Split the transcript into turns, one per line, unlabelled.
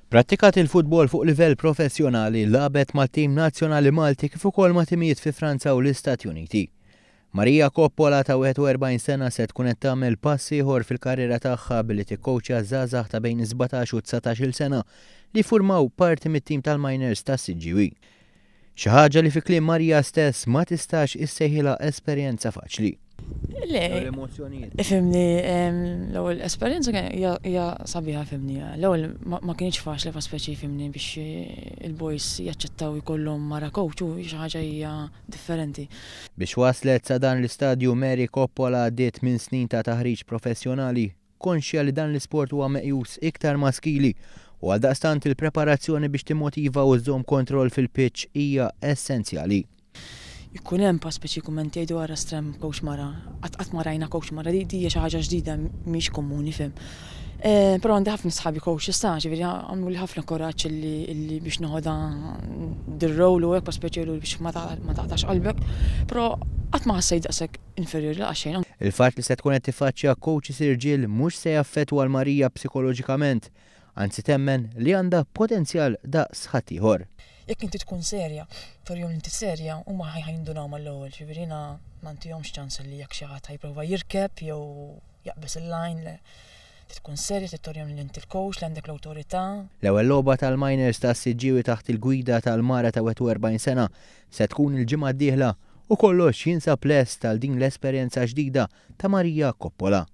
Prattikat il-futbol fuq livell professjonali, lagħbet mat-tim nazzjonali Malti kif ukoll ma' timijiet fi Franza u l-Istati Uniti. Maria Coppola ta' 41 sena se tkun qed tagħmel pass ieħor fil-karriera tagħha billi tikkowċja żgħażagħ ta' bejn is-17 u 19-il sena li jiffurmaw parti mit-tim tal-Minors tas-Siġġiewi. Xi ħaġa li fi kliem Maria stess ma tistax issejħilha esperjenza faċli.
Le, ifhimni, l-ewwel esperjenza hija sabiħa ifhimni. L-ewwel ma kinitx faċli fa' speċi ifhimni biex il-boys jaċċettaw jkollhom mara coach u xi ħaġa hija differenti.
Biex waslet sa dan l-istadju Mary Coppola għaddiet minn snin ta' taħriġ professjonali, konxja li dan l-isport huwa meqjus iktar maskili u għaldaqstant il-preparazzjoni biex timmotiva u żżomm kontroll fil-pitch hija essenzjali.
Jkun hemm pa speċi kummenti jgħidu ara strem coach mara, qatt qatt ma rajna coach mara, di hija xi ħaġa ġdida mhix komuni fim. Però għandi ħafna sħabi coaches ta' ġifieri għamlu ħafna kuraġġ illi biex noħodha dir-role u hekk pa speċi biex ma taqtax qalbek, però qatt ma ħassejt daqshekk inferjori laqas xejn.
Il-fatt li se tkun qed tiffaċċja coaches irġiel mhux se jaffettwa 'l Maria psikoloġikament, anzi temmen li għandha potenzjal daqs ħaddieħor.
Jekk inti tkun serja, turihom li inti serja, huma ħa jindunaw mal-ewwel, ġifieri jiena ma ntihomx ċans li jekk xi ħadd ħa jipprova jirkeb jew jaqbeż il-line, le. Trid tkun serja, trid turihom li inti l-coach, li għandek l-awtorità.
L-ewwel logħba tal-Minors tas-Siġġiewi taħt il-gwida tal-mara ta' 41 sena se tkun il-ġimgħa d-dieħla u kollox jinsab lest għal din l-esperjenza ġdida ta' Maria Coppola.